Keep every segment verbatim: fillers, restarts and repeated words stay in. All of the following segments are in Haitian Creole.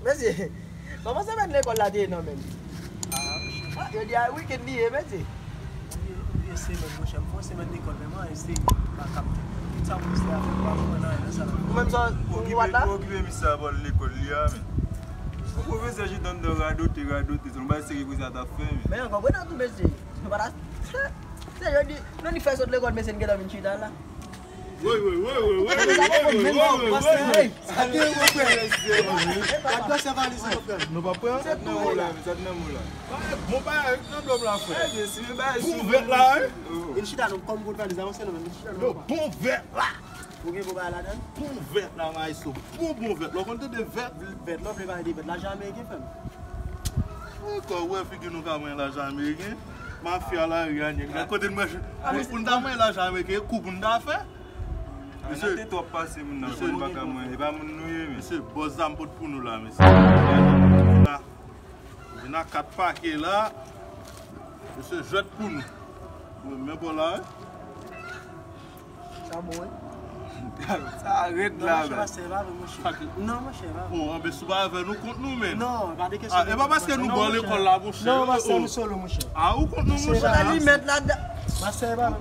Mesye, kòman semèn lekòl la te ye non menm? Ah, jodi a weekend li ye, mesye. Oubyen semèn, monchè, m fè yon semèn lekòl, men mwen eseye pa kapte. Tout sa pou misye a fè, m pa konprann anyen nan sa la. Ou menm sa, ou okipe, ou okipe misye a pral lekòl li a, men. Yon pwofesè chita anndan radote, radote, se yon bagay serye pwofesè a t ap fè, men. Men ankò, prena tou, mesye. Nou pa ta, se jodi, nou ni fè sot lekòl, mesye, n gentan vin chita la. Woy, woy, woy, woy, woy, woy, woy, woy, woy, woy. Sa te yon frè. Gad gwosè valiz ou, frè. Nou pa pran? Sa t nan men w la, sa t nan men w la. Bon, bagay nan dlo m la, frè. Bon vèt la, hein? Vin chita non, kòm gwo valiz, avanse non, vin chita non. Bon vèt la. Ou gen bon bagay ladan? Bon vèt la, maestro. Bon, bon vèt la. Ou konn tande vèt? Vèt la, ou vle pale de vèt, lajan ameriken, frè m. Ankò, ou wè figi nou ka manyen lajan ameriken? Mafya lari a, nèg la. Kote n manje? Pou n ta manyen lajan ameriken, e kou pou n ta fè? Mesye, nan tete w ap pase moun nan, pou n pa ka manyen. E pa moun nou ye, men. Mesye, bòs sa m pot pou nou la, mesye. Vin a kat pake la. Mesye, jwèt pou nou. Mwen, men bò la, wi. Sa bon, wi. Sa rèd la, men. Non, monchè, pa sèvi avè m, monchè. Non, monchè, pa. Oh, anben, si w pa avè nou, kont nou, men. Non, pa de kesyon. Ah, e pa paske nou bò lekòl la, monchè. Non, pa sèvi solo, monchè. Ah, ou kont nou, monchè. Sa li mèt la. Pa sèvi avè m,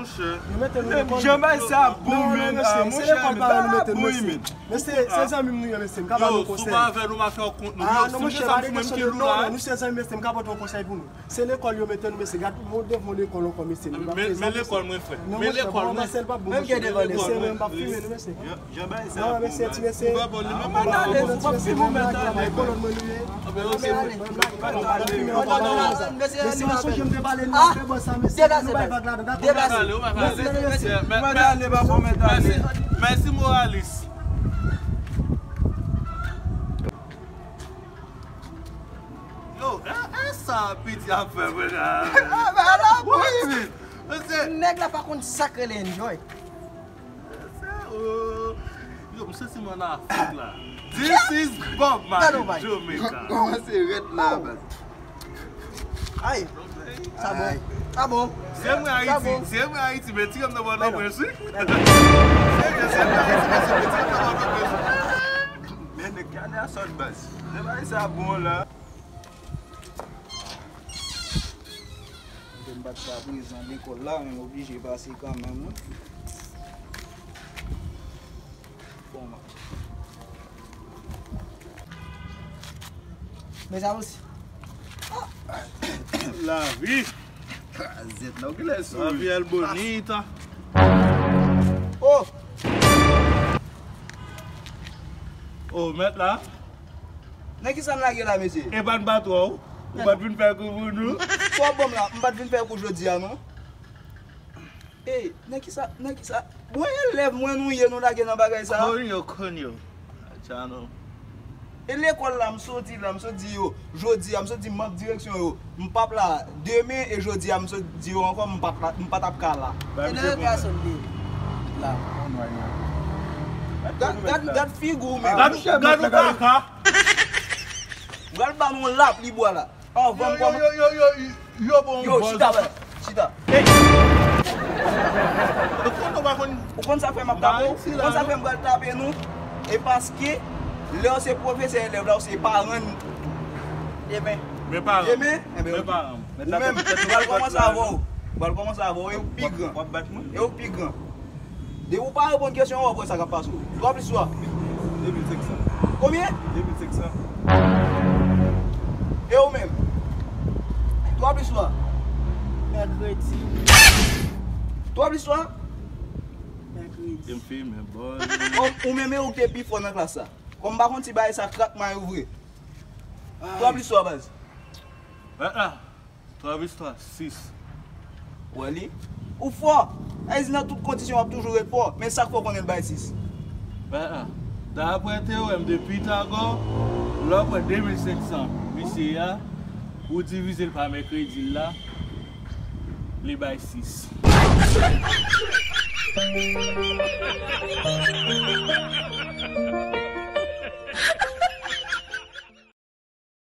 monchè. Yo mete nou lekòl. Jan bagay sa bon, men. Ah, monchè, men pa bon, men. Mesye, se zanmi m nou ye, mesye, m ka ba nou konsèy. Yo, si w pa avè nou, m a fè w kont nou. Ah, non, monchè, pa de kesyon de, non, non, nou se zanmi, mesye, m ka pote yon konsèy pou nou. Se lekòl yo mete nou, mesye, gad, mon devan lekòl ankò, mesye. Men lekòl mwen, frè. Men lekòl mwen. Menm ke devan lekòl mwen. Mesye, mwen pa fimen nou, mesye. Jan bagay sa bon, mesye, ti mesye. Ou pa bon, li menm pa bon. Ou pa fimen, ou mèt ale. Kolòn mwen nou ye. Anben, oke, frè. Mesye, nou sonje m te pale nou, fè bò sa, mesye. Nou bay vag ladan, dakò? Ou pa ka ale, ou pa ka ale. Mesye, mesye. Mèt ale, pa bon, mèt ale. Mèsi, moralis. Yo, e, e sa piti ap fè mwen la. Nèg la pa konn sa k rele enjoy. Yo, m santi m ann Afrik la. This is Bob Marley, Jamaica. Kòmanse rèd la, baz. Ay, sa bon. Sa bon. Se mwen Ayiti, se mwen Ayiti, men tire m nan Pòtoprens, wi. Se mwen Ayiti, men se mwen tire m nan Pòtoprens, wi. Men nèg gade a sòt baz. Nèg bagay sa bon la. Mwen m pa t ka prezan lekòl la, men m oblije pase kanmenm, wi. Bon, men sa osi. Lavi. Zèt la, ou genlè sou. Lavi el bonita. Oh! Oh, mèt la. Nan kisa n lage la, mesye? E pa n patwon w? Ou pa t vin fè kou pou nou? Sa w ban m la, m pa t vin fè kou jodi a, non. Ey, nan kisa, nan kisa? Bon, elèv mwen nou ye, nou lage nan bagay sa. Konyo, konyo. Atcha non. E lekòl la, m sot di la, m sot di yo, jodi a, m sot di mank direksyon yo, m p ap la demen, e jodi a, m sot di yo ankò, m p ap la, m pa t ap ka la. E nan repè a sa w te la. Gad, gad, gad figi w menm. Gad, gad ou kaka. Pral ba nou lapli bwa la. Anvan m kòman. Yo, yo, yo, yo, yo, bon, yo, bon, chita, baz. Chita. Ey! Ou konn, ou pa konn. Ou konn sa fè m ap tape w? Ou konn sa fè m pral tape nou? E paske lè w se pwofesè, elèv la, ou se paran. Demen. Men paran. Demen? Enben, men paran. Ou menm, m pral kòmanse avè w. M pral kòmanse avè w, e ou pi gran. W ap bat mwen? E ou pi gran. Depi w pa reponn kesyon an, w ap wè sa k ap pase w. Twa plis twa. De mil senk san. Konbyen? De mil senk san. E ou menm? Twa plis twa. Mèkredi. Twa plis twa? Mèkredi. M fimen bòl. Kòm ou menm e ou ki te pi fò nan klas la. Kòm m pa konn si bagay sa krak may ou vre. Twa plis twa, baz. Ah, ah. Twa plis twa, sis. Ou wè li? Ou fò! Sa vle di nan tout kondisyon w ap toujou ret fò, men sa k fè w konnen l bay sis? Ben, daprè teyorèm de Pitagò, lè w pran de mil senk san misye a, ou divize l pa mèkredi l la, li bay sis.